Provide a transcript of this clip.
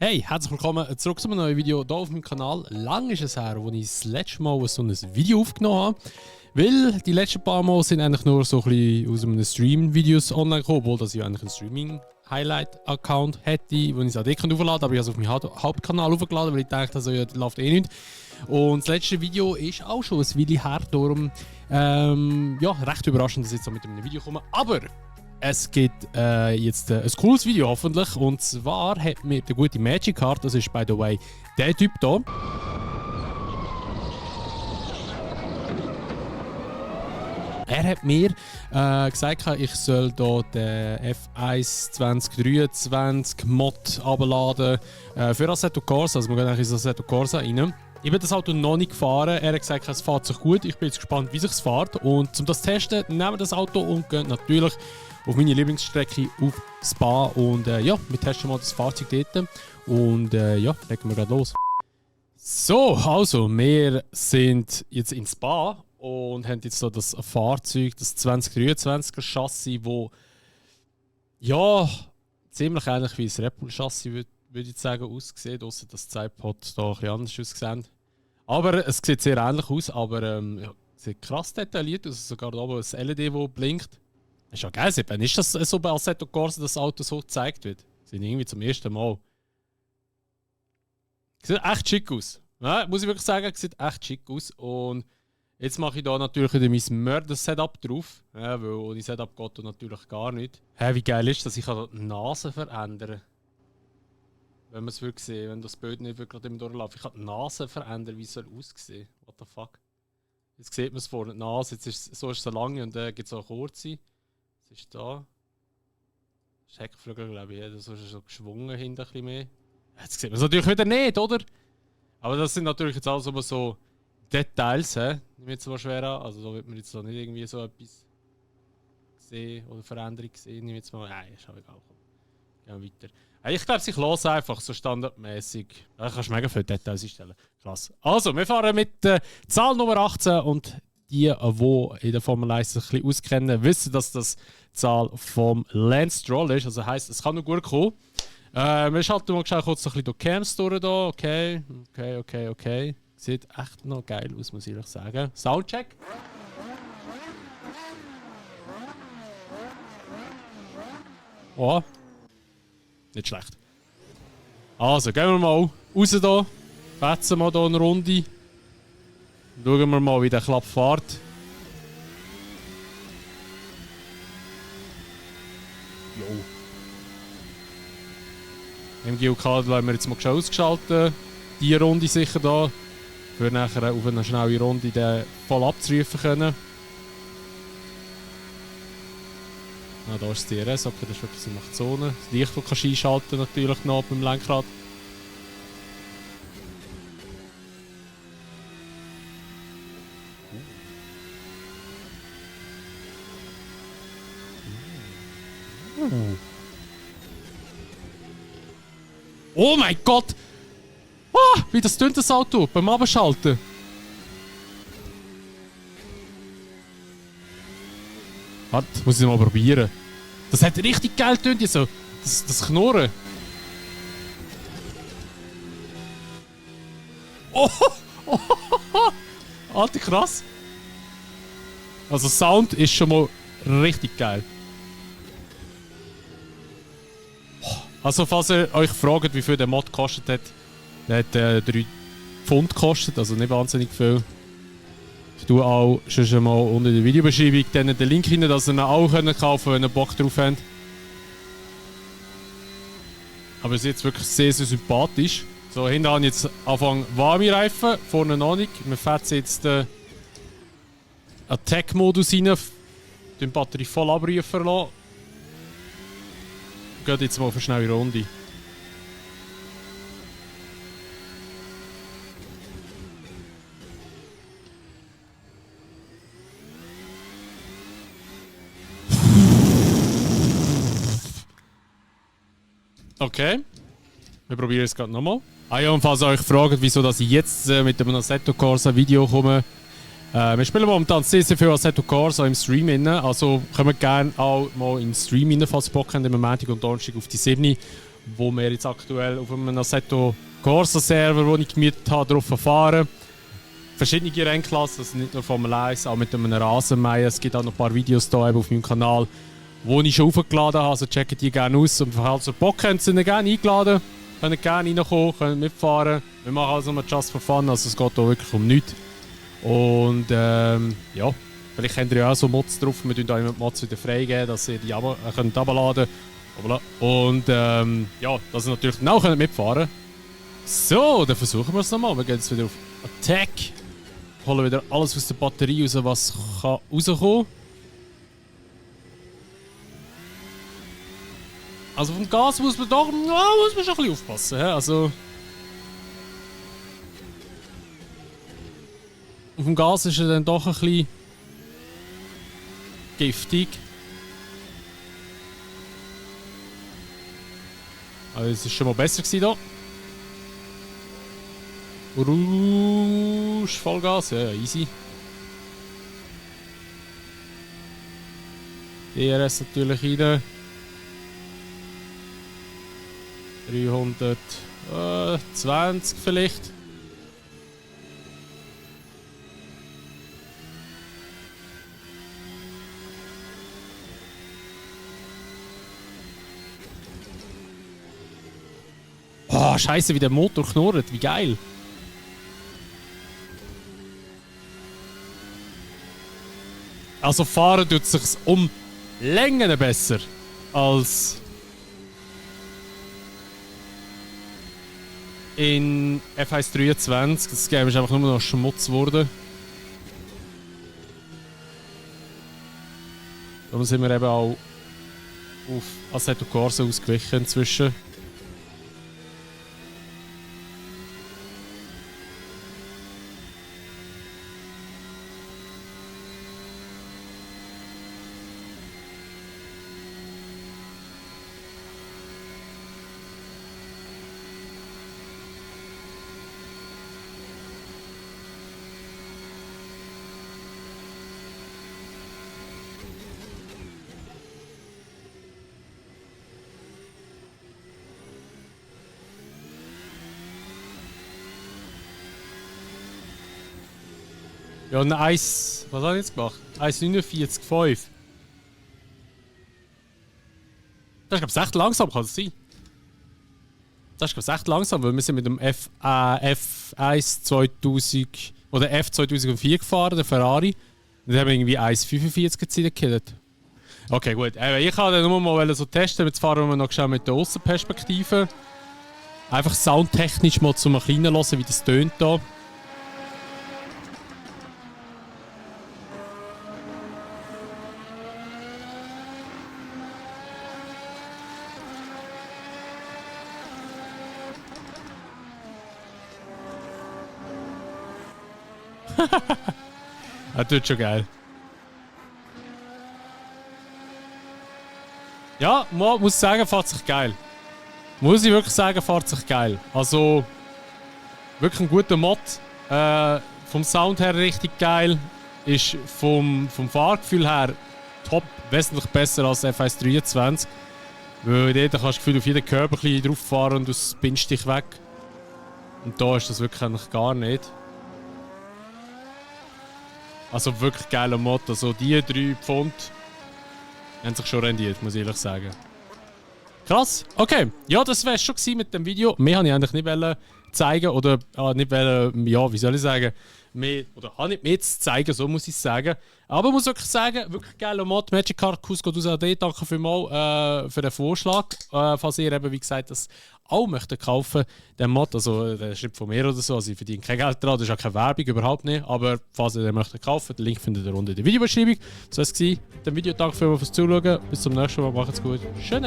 Hey, herzlich willkommen zurück zu einem neuen Video hier auf meinem Kanal. Lang ist es her, als ich das letzte Mal so ein Video aufgenommen habe. Weil die letzten paar Mal sind eigentlich nur so ein bisschen aus einem Stream-Videos online gekommen, obwohl ich eigentlich einen Streaming-Highlight-Account hätte, wo ich es auch dort hochladen kann, aber ich habe es auf meinem Hauptkanal hochgeladen, weil ich dachte, also, ja, das läuft eh nicht. Und das letzte Video ist auch schon ein Weile her, darum ja, recht überraschend, dass ich jetzt so mit einem Video komme. Aber es gibt jetzt ein cooles Video hoffentlich, und zwar hat mir der gute Magic Card, das ist by the way der Typ hier. Er hat mir gesagt, ich soll hier den F1 2023 Mod abladen für Assetto Corsa. Also wir gehen eigentlich in Assetto Corsa rein. Ich bin das Auto noch nicht gefahren. Er hat gesagt, es fährt sich gut. Ich bin jetzt gespannt, wie sich es fährt. Und um das zu testen, nehmen wir das Auto und gehen natürlich auf meine Lieblingsstrecke auf Spa. Und ja, wir testen mal das Fahrzeug dort. Und ja, legen wir gerade los. So, also, wir sind jetzt in Spa und haben jetzt so das Fahrzeug, das 2023er Chassis, wo ja ziemlich ähnlich wie ein Red Bull Chassis würde ich sagen aussieht, außer dass das Sidepod da ein bisschen anders aussieht. Aber es sieht sehr ähnlich aus, aber ja, sieht krass detailliert aus, sogar da oben ein LED, das blinkt. Das ist ja geil, Sepp. Ist das so bei Assetto Corsa, dass das Auto so gezeigt wird? Das sind irgendwie zum ersten Mal. Sieht echt schick aus. Ja, muss ich wirklich sagen, sieht echt schick aus. Und jetzt mache ich da natürlich wieder mein Mörder-Setup drauf. Ja, weil ohne Setup geht natürlich gar nicht. Hä, wie geil ist das? Ich kann die Nase verändern. Wenn man es wirklich sehen, wenn das Bild nicht wirklich gerade im Durchlauf. Ich kann die Nase verändern, wie es soll aussehen. What the fuck? Jetzt sieht man es vorne, die Nase. Jetzt ist so ist es lange und dann gibt es auch kurze. Was ist da? Das ist Heckflügel, glaube ich. So ist es so geschwungen hinten ein bisschen mehr. Jetzt sieht man es natürlich wieder nicht, oder? Aber das sind natürlich jetzt alles immer so Details, nehme ich jetzt mal schwer an. Also da wird man jetzt noch nicht irgendwie so etwas sehen oder Veränderung sehen. Nehme jetzt mal. Nein, ist auch egal. Gehen wir weiter. Ich glaube, ich lasse einfach so standardmäßig. Da kannst du mega viele Details einstellen. Krass. Also, wir fahren mit der Zahl Nummer 18 und die in der Formel 1 sich ein bisschen auskennen, wissen, dass das die Zahl vom Lance Stroll ist. Also heisst, es kann noch gut kommen. Wir schalten mal kurz ein bisschen durch Cams durch. Okay. Sieht echt noch geil aus, muss ich ehrlich sagen. Soundcheck. Oh. Nicht schlecht. Also, gehen wir mal raus hier. Fetzen wir hier eine Runde. Schauen wir mal, wie der Klapp fährt. Jo. MGUK haben wir jetzt mal schon ausgeschaltet. Die Runde sicher da. Für nachher auf eine schnelle Runde den voll abzurufen können. Ah, da ist das DRS, okay, das ist wirklich so nach Zone. Das Licht, das kannst du einschalten natürlich noch beim Lenkrad. Oh mein Gott! Ah, wie das tönt das Auto beim Abschalten. Warte, muss ich mal probieren. Das hat richtig geil tönt jetzt so. Das Knurren. Oh! Alter, krass. Also Sound ist schon mal richtig geil. Also falls ihr euch fragt, wie viel der Mod gekostet hat, der hat 3 Pfund gekostet, also nicht wahnsinnig viel. Ich tue auch schon mal unter der Videobeschreibung den Link hin, dass ihr ihn auch kaufen könnt, wenn ihr Bock drauf habt. Aber es ist jetzt wirklich sehr, sehr sympathisch. So, hinten habe ich jetzt Anfang warme Reifen, vorne noch nicht. Wir fahren jetzt den Attack-Modus rein, die Batterie voll abrufen lassen. Geht jetzt mal auf eine schnelle Runde. Okay. Wir probieren es gerade nochmal. Ah ja, und falls ihr euch fragt, wieso dass ich jetzt mit einem Assetto Corsa Video komme. Wir spielen momentan sehr, sehr viel Assetto Corsa im Stream rein. Also können wir gerne auch mal in den Stream rein, falls ihr Bock habt, am Montag und Donnerstag auf die 7, wo wir jetzt aktuell auf einem Assetto Corsa Server, den ich gemietet habe, drauf fahren. Verschiedene Rennklassen, also nicht nur Formel 1, auch mit einem Rasenmäher. Es gibt auch noch ein paar Videos hier auf meinem Kanal, die ich schon aufgeladen habe, also checkt die gerne aus. Und falls ihr Bock habt, sind ihr gerne eingeladen. Könnt gerne reinkommen, könnt mitfahren. Wir machen also mal just for fun, also es geht hier wirklich um nichts. Und ja, vielleicht habt ihr ja auch so Mods drauf. Wir tun da immer die Mods wieder freigeben, dass ihr die könnt runterladen könnt. Und ja, dass ihr natürlich auch könnt mitfahren könnt. So, dann versuchen wir es nochmal. Wir gehen jetzt wieder auf Attack. Holen wieder alles aus der Batterie raus, was kann rauskommen. Also vom Gas muss man doch schon ein bisschen aufpassen. He? Also auf dem Gas ist er dann doch ein bisschen giftig. Also es war schon mal besser hier. Rouge, Vollgas, ja, easy. DRS natürlich rein. 320 vielleicht. Oh, scheiße, wie der Motor knurrt, wie geil. Also fahren tut es sich um Längen besser als in F1 23. Das Game ist einfach nur noch Schmutz geworden. Darum sind wir eben auch auf Assetto Corsa ausgewichen inzwischen. Ja, ein Eis. Was habe ich jetzt gemacht? 1,49,5. Das ist, glaube ich, echt langsam, kann das sein? Das ist, glaube ich, echt langsam, weil wir sind mit dem F1 2000 oder F 2004 gefahren, der Ferrari. Und dann haben wir irgendwie 1,45 Zeit gekillt. Okay, gut. Ich kann dann nur mal so testen. Jetzt fahren wir noch schnell mit der Aussenperspektive. Einfach soundtechnisch mal zum Kleinen hören, wie das tönt hier. Das tut schon geil. Ja, man muss sagen, fährt sich geil. Muss ich wirklich sagen, fährt sich geil. Also, wirklich ein guter Mod. Vom Sound her richtig geil. Ist vom Fahrgefühl her top. Wesentlich besser als F1 23. Weil dort kannst du das Gefühl, auf jeden Körper ein bisschen drauf fahren und du spinnst dich weg. Und da ist das wirklich eigentlich gar nicht. Also wirklich geiler Mod. Also die 3 Pfund haben sich schon rendiert, muss ich ehrlich sagen. Krass. Okay. Ja, das wäre es schon mit dem Video. Mehr wollte ich eigentlich nicht zeigen. Oder nicht wollen, ja, wie soll ich sagen? Mehr, oder habe nicht mehr zu zeigen, so muss ich sagen. Aber ich muss wirklich sagen, wirklich geiler Mod. Magic Card Kuss geht aus AD. Danke vielmals für den Vorschlag. Falls ihr eben, wie gesagt, das auch möchtet kaufen, den Mod, also der ist nicht von mir oder so, also ich verdiene kein Geld dran, das ist auch keine Werbung, überhaupt nicht. Aber falls ihr den möchtet kaufen, den Link findet ihr unten in der Videobeschreibung. Das war es mit dem Video. Danke vielmals fürs Zuschauen. Bis zum nächsten Mal. Macht's gut. Tschüss.